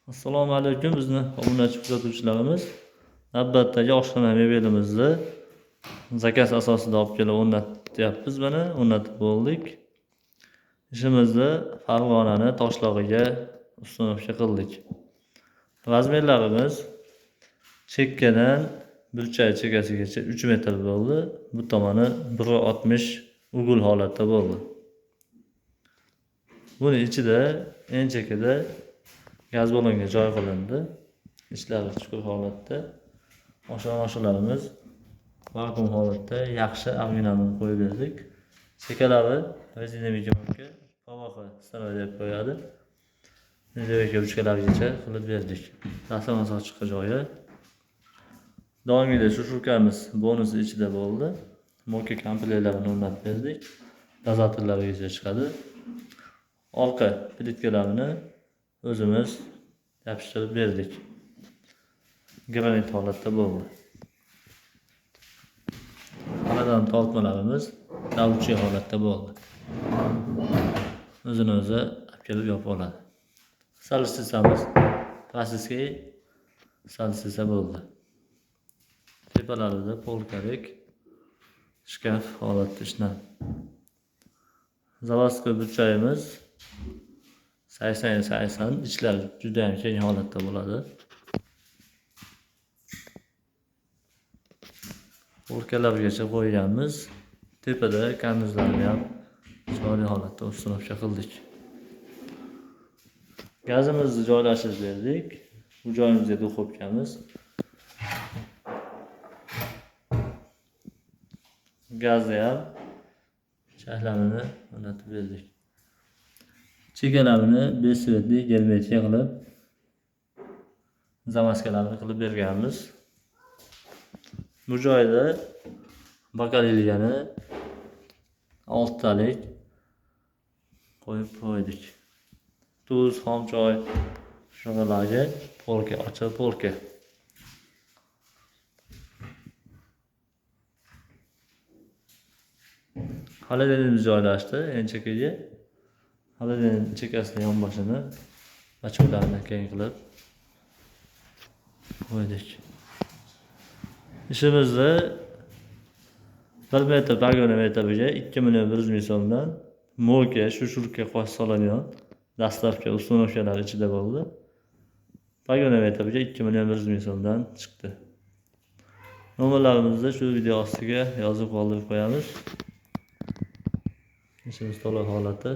Assalomu alaykum bizni obunachi kuzatuvchilarimiz. Navbatdagi oshxona mebelimizni zakaz asosida olib kelib o'rnatyapmiz mana, o'rnatib bo'ldik. Ishimizni Farg'onani Toshlog'iga установка qildik. Razmerlarimiz chekkadan burchak chekkasigacha 3 metr bo'ldi. Bu tomoni 1.60 ugul holatda bo'ldi. Buni ichida eng chekkada gaz ballonga joy qilindi. Ichlari chuqur holatda. Oshxona vakuum holatda yaxshi originalini qo'yib berdik. Chekkalari rezina mikrofon PVC stanok deb qo'yadi. Rezina ruchkalarigacha qilib berdik. Dastlabki sochiqqa joyi. Doimgidek shushurkamiz bonusi ichida bo'ldi. Moka komplektlarini o'rnatib berdik. Dozatorlargacha chiqadi. Orqa plitkalarini o'zimiz yopishtirib berdik. Granit holatda bo'ldi. Xonadon tortmalarimiz davchi holatda bo'ldi. O'zini o'zi olib kelib yopib oladi. Salistitsamiz rossiyskiy salistitsa bo'ldi. Tepalarida polkalik shkaf holatda ishlanadi. Zavodskiy burchagimiz 80-80 ichlari juda ham keng holatda bo'ladi. Polkalargacha qo'yganmiz. Tepada karnizlarni ham chiroyli holatda установка qildik. Gazimizni joylashtirib berdik. Bu joyimizga duxovkamiz. Gazni ham chahlamini o'rnatib berdik. Chekkalarini 5 svetli germetika qilib zamaskalarni qilib berganmiz. Bu joyda bakalilgani 6 talik qo'yib qo'ydik. Tuz, xom choy shunaqa polka, ochiq polka. Холодильник joylashdi eng chekkaga. Холодильник chekkasini yonboshini bachoklarni keng qilib qo'ydik. Ishimizni 1 metr pagona metriga 2 100 000 so'mdan mo'ka, shushurka qo'shib solingan dastlabki установkalar ichida bo'ldi. Pagona metriga 2 100 000 so'mdan chiqdi. Nomerlarimizni shu video ostiga yozib qoldirib qo'yamiz. Ishimiz to'liq holati.